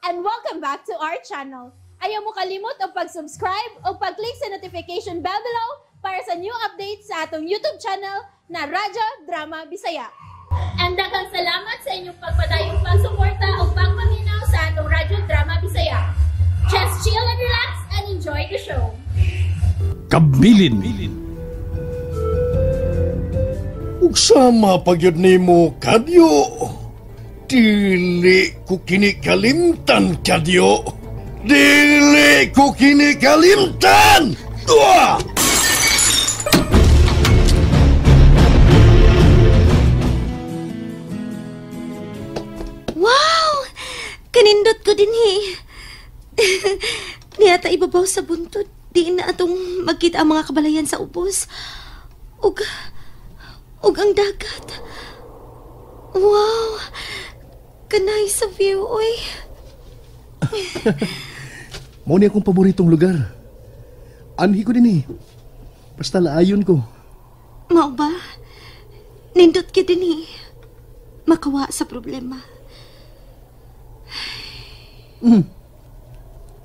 And welcome back to our channel. Ayaw mo kalimot og pag-subscribe o pag-click sa notification bell below para sa new updates sa atong YouTube channel na Radyo Drama Bisaya. And daghang salamat sa inyong pagpadayong pagsuporta o pagpaminaw sa atong Radyo Drama Bisaya. Just chill and relax and enjoy the show. Kabilin. Ug sama pagyud nimo kadyo. Dili ko kini kalimtan kadyo. Dili ko kini kalimtan. Uah! Wow! Kanindot ko din eh. Niyata ibabaw sa buntod. Di na atong magkita ang mga kabalayan sa ubos. Ug ang dagat. Wow! Kanay sa view, oy. Mao ni akong paboritong lugar. Anhi ko din eh. Basta laayon ko. Mao ba? Nindot ka din eh. Makawa sa problema.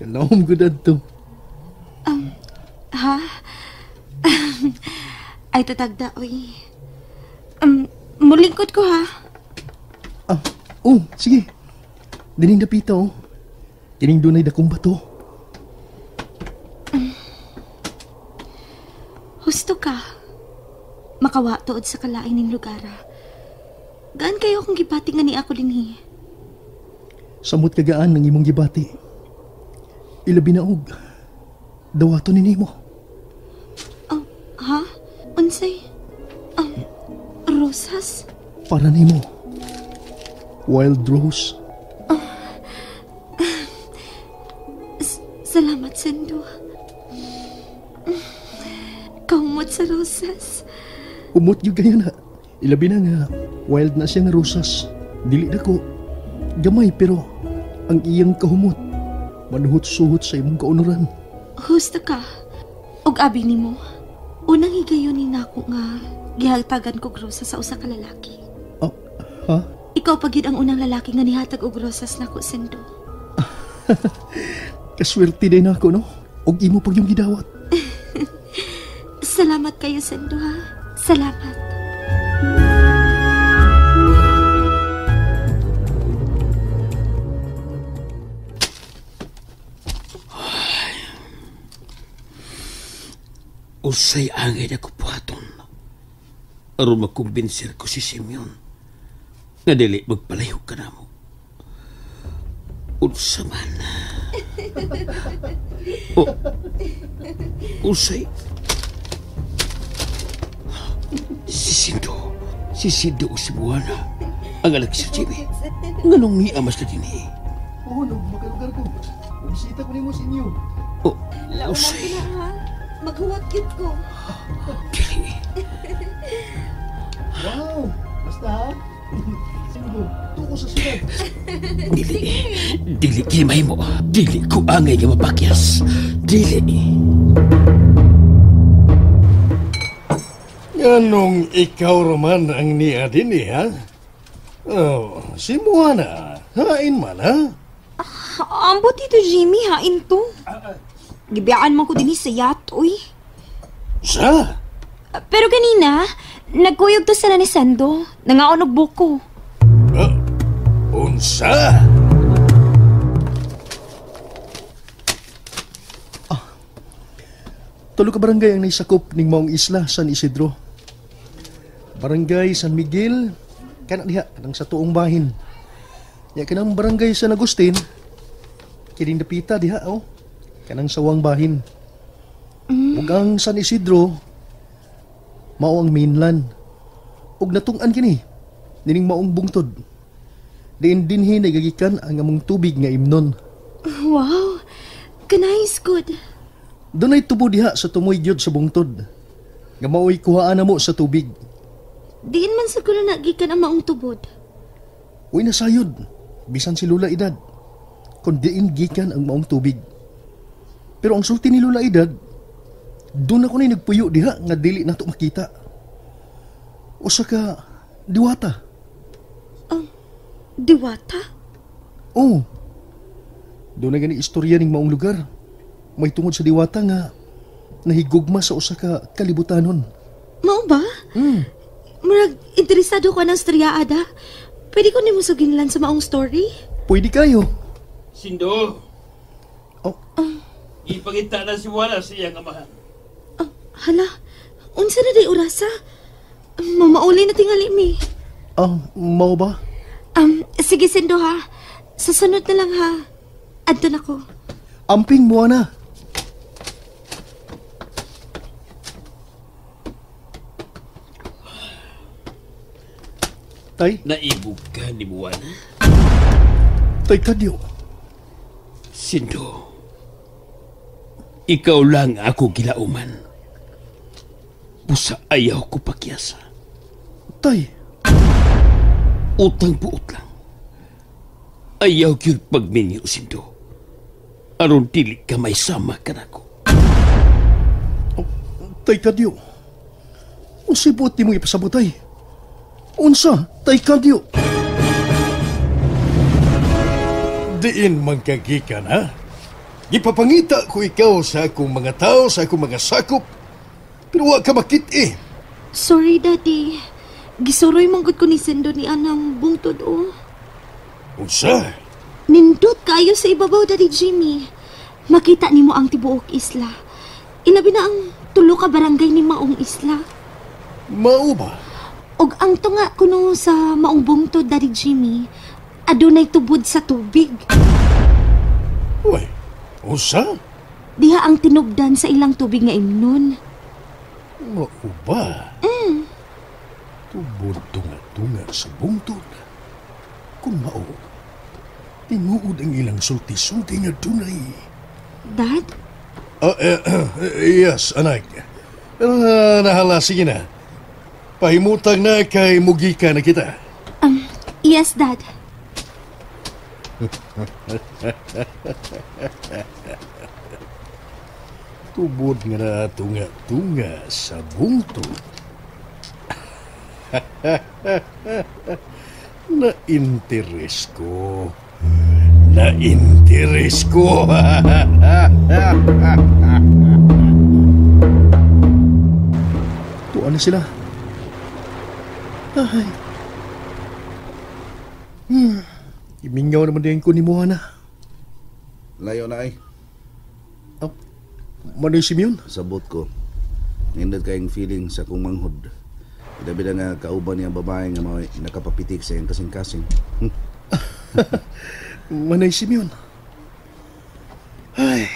Kalahom ko dadto. Ha? Ay, tatagda, oy. Mulingkod ko, ha? Ah, oh, sige. Dining dapita, oh. Kining dunay dakong bato. Husto ka. Makawa tuod sa kalain ning lugar. Gaan kayo akong gibati nga ni ako dinhi. Samot kagaan ng imong gibati. Ilabi na og dawaton ni nimo. Oh, ha? Unsay? Rosas? Para nimo. Wild rose. Oh. Salamat, Sendo. Kaumot sa rosas. Umot yung kaya na. Ilabi na nga, wild na siya nga rosas. Dili na ko. Gamay pero ang iyang kahumot. Manuhot-suhot sa imong kaunuran. Husto ka. Og abi nimo. Unang higayon ni nako nga gihatagan kog rosas sa usa ka lalaki. Oh, ha? Ikaw pa gyud ang unang lalaki nga nihatag og rosas nako, Sendo. Kaswerte din ako, no? Og imo pag yung gidawat. Salamat kayo, Sendo, ha? Salamat. Usay angay na kupuhaton. Aron makumbinser ko si Simeon nga dili magpalayo ka na mo. Unsa man. Oh, usay. Si Sindo o si Buwana ang anak si Jimmy. Nganong niya mas na din eh. Oo, no, makalugar ko. Umisita ko nimo sa inyo. Oh, usay. Maghuwat gid ko. Dili. Wow! Basta ha? Sindo, tuko sa sila. Dili. Dili kimay mo. Dili ko angay nga mapakyas. Dili. Anong ikaw raman ang niya din eh, ha? Oh, si Moana, hain man, ha? Ambo, Tito Jimmy, hain to. Gibiyaan man ko din sa yacht, uy. Sa? Pero ganina, nagkuyog to sila ni Sendo. Nangaon og buko. Unsa? Tulo ka barangay ang naisakop ning maong isla, San Isidro. Barangay San Miguel, kana diha kanang sa tuong bahin. Ya kanang barangay San Agustin, kining dapita diha oh, kanang sawang bahin. Ug ang San Isidro mao ang mainland. Ug natung-an kini nining maong bungtod. Diin dinhi nagagikan ang among tubig nga imnon. Wow, kanay good. Dunay tubo diha sa tumoy gyud sa bungtod. Nga maoy kuhaan na mo sa tubig. Diin man sa kulo nagikan ang maong tubod. Uy nasayod, bisan si Lula Edad. Kun diin gikan ang maong tubig. Pero ang sulti ni Lula Edad, doon ako ni nagpuyo diha nga dili nato makita. Usa ka diwata. Diwata? Oo. Doon na gani istorya ning maong lugar. May tungod sa diwata nga nahigugma sa usa ka kalibutanon. Mao ba? Murag, interesado ko ng storya, Ada. Pwede ko nimo suginlan sa maong story? Pwede kayo. Sindo. Oh. Ipangita na si Wala sa iyang amahan. Oh, hala, unsa na day orasa? Mamauli na tingali mi. Ah, mao ba? Sige, Sindo ha. Sa sunod na lang ha. Adto na ko. Amping, Moana. Tay? Naibog ka ni Moana? Tay Kadyo. Sindo, ikaw lang ako gilauman. Busa ayaw ko pakyasa. Tay. Utang buot lang. Ayaw gyud pagminyo, Sindo. Aron dili ka may sama ka nako. Oh, Tay Kadyo. Unsay buot nimo ipasabot, tay? Unsa, Tay Kadyo? Diin mangkagikan, ha? Gipapangita ko ikaw sa akong mga tao, sa akong mga sakop. Pero wa ka makit-i. Sorry, Daddy. Gisuroy manggod ko ni Sindo ni Anang bungtod, oh. Unsa? Nindot kayo sa ibabaw, Daddy Jimmy. Makita nimo ang tibuok isla. Ilabi na ang tulo ka barangay ni Maong Isla. Mao ba? Og ang tunga kuno sa maong bungtod, Daddy Jimmy, adunay tubod sa tubig. Uy, unsa? Diha ang tinubdan sa ilang tubig nga imnon. Mao ba? Tubod tunga-tunga sa bungtod. Kung mao, tinuod ang ilang sulti-sulti nga dunay. Dad? Yes, anak. Pero nahala, sige na. Pahimutang na kay mugika na kita. Yes, Dad. Tubod nga na tunga-tunga sa bungtod. Na-interes ko. Na-interes ko. Tuan na sila. Ay. Imingaw naman din ko ni Moana. Layo na ay. Oh, Manoy Simeon? Sabot ko. Nindot kayong feeling sa kong manghod. Ilabi na nga kauban niyang babae nga may nakapapitik sa iyang kasing-kasing. Manoy Simeon. Ay.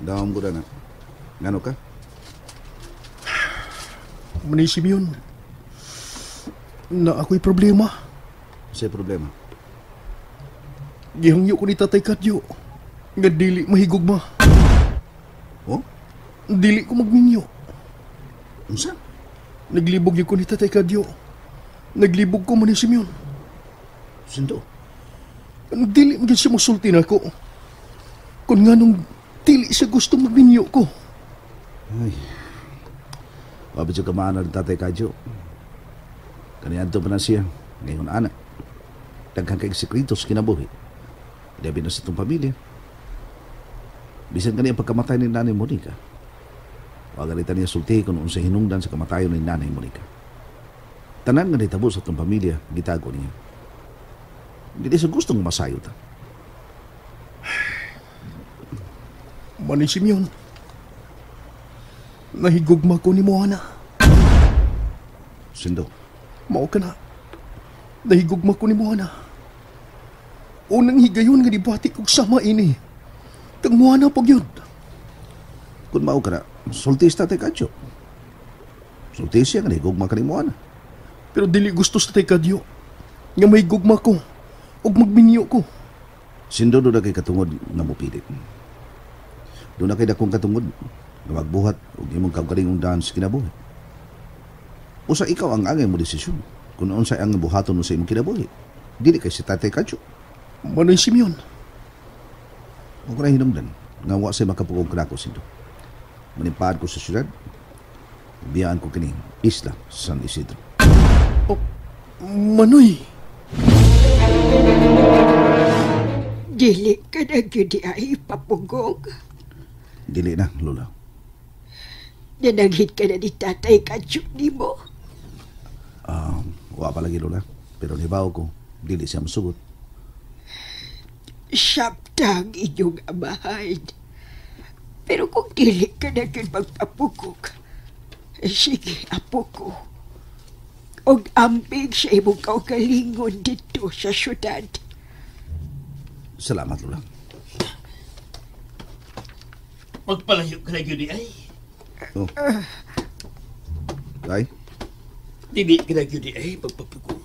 Dawam ko na. Ngano ka? Manoy Simeon. Na ako'y problema. Sa'y problema? Gihangyo ko ni Tatay Kadyo. Nga dili mahigugma. Oh? Dili ko magminyo. Unsa? Naglibog yun ko ni Tatay Kadyo. Naglibog ko man ni Simeon. Sindo? Dili magin siya musulti na ako. Kung nga nung dili siya gusto magminyo ko. Ay. Wabit siya kamaan ni Tatay Kadyo. Kaniadto pa na siya. Ngayon, anak. Daghang kay sekreto sa kinabuhi. Ilabi na sa itong pamilya. Bisan kaniya pagkamatay ni Nanay Monica. Wa ganita niya sultihi kung unsay hinungdan sa kamatayon ni Nanay Monica. Tanan nga nitabo sa itong pamilya, gitago niya. Hindi sa gustong masayo ta. Manoy Simeon, nahigugma ko ni Moana. Sindo. Mao ka na. Nahigugma ko ni Moana. Unang higayon nga dibati kog sama ini. Kang Moana pag yun. Kung mao ka na, sulti sa Tatay Kadyo. Sulti siya nga nahigugma ka ni Moana. Pero dili gusto sa Tatay Kadyo nga mahigugma ko ug magminyo ko. Sindo doon na kay katungod nga mopilit. Doon na kay dakong katungod nga magbuhat ug imong kaugalingong daan sa kinabuhi. Usa ikaw ang angay mo desisyon kung unsay ang buhaton mo sa imong kinabuhi. Dili kay si Tatay Kadyo. Manoy Simeon. Huwag ko na hinungdan nga wa say makapugong kanako, Sindo. Manimpaad ko sa syudad, biyaan ko kini isla San Isidro. Oh, Manoy! Dili ka na gyud ay papugong. Dili na, Lola. Nananghid ka na ni Tatay Kadyo nimo. Wa pa lagi, Lola. Pero nibaw ko, dili siya masugot. Siyaptang inyong amahan. Pero kung dili ka na gyud magpapugong, sige, apo ko. Og ambig sa imong kaugalingon dito sa syudad. Salamat, Lola. Magpalayo ka na gyud di ay. Oh. Tay? Dili ka na gyud di ay magpapugong.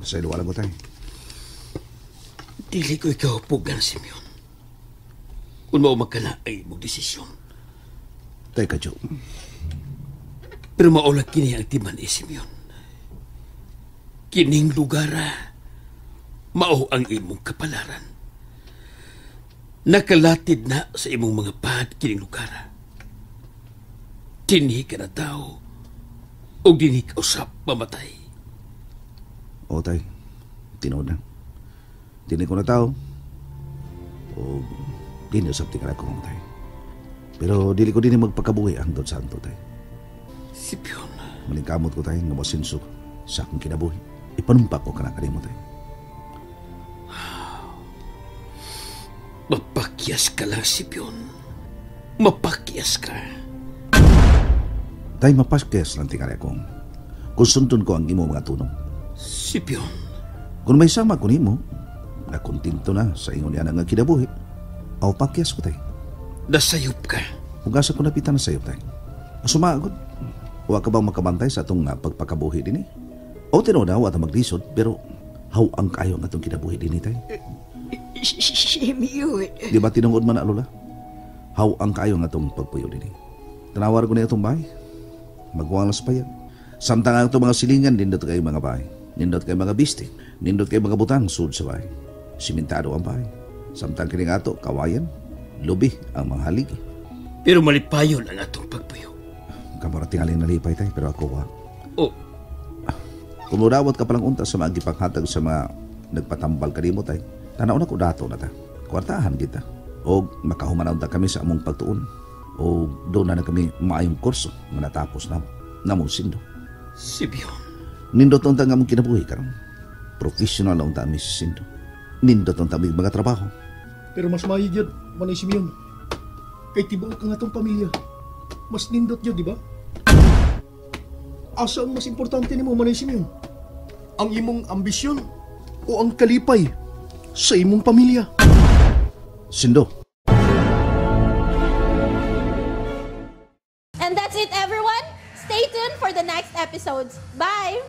Sa iluwa lang ko, tay. Dili ko ikaw pugan, Simeon. Kung mao magkala ay imong desisyon. Tay, Kadyo. Pero mao lang kini ang timan ni Simeon. Kining lugara, mao ang imong kapalaran. Nakalatid na sa imong mga pad kining lugara. Dinhi ka na tao, o dinhi ka usap mamatay. O, tay, tinuod na. Dinhi ko na tao, o dinhi usap di ka na ko mamatay. Pero dili ko dinhi magpakabuhi hangtod sa anto, tay. Simeon. Malingkamot ko, tay, nga mosinso sa akong kinabuhi. Ipanumpa ko ka na kanimo, tay. Mapakyas ka lang, Simeon. Mapakyas ka. Tay, mapakyas lang tingali akong kung sundon ko ang imo mga tunong. Simeon. Kung may sama ko nimo, nakontento na sa ingon niya nga kinabuhi, aw pakyas ko, tay. Nasayop ka. Kung asa ko napitan na sayop, tay. Sumagod. Wa ka bang makabantay sa atong pagpakabuhi dinhi? O tinuod na, wa ta maglisod, pero haw ang kayo ang atong kinabuhi dinhi, tay. Simeon. Di ba tinungod man na, Lola? Haw ang kayo ang atong pagpuyo dinhi. Tanawar ko na itong bahay. Magwang lang sa payag. Samtang ang itong mga silingan, nindot kayo mga bahay. Nindot kayo mga biste. Nindot kayo mga butang, sud sa bahay. Simentado ang bahay. Samtang kining ato, kawayan, lubi ang mga haligi. Pero malipayon ang atong pagpuyo. Kamara tingaling nalipay tayo, pero ako wa. Oh. Kung murawat ka palang unta sa mga gipanghatag sa mga nagpatambal kanimo tay, tanaw na ko dato na ta. Kwartahan kita. O makahuman unta kami sa among pagtuon. O doon na kami maayong kurso nga natapos na namong sindo. Simeon. Nindot unta nga among kinabuhi karon. Professional na unta mi sa sindo. Nindot unta mi mga trabaho. Pero mas maayo gyud manay Simeon. Kay tibuok ang atong pamilya. Mas nindot gyud, di ba? Asa ang mas importante nimo, Manay Simeon? Ang imong ambisyon o ang kalipay sa imong pamilya? Sindo. And that's it, everyone. Stay tuned for the next episodes. Bye!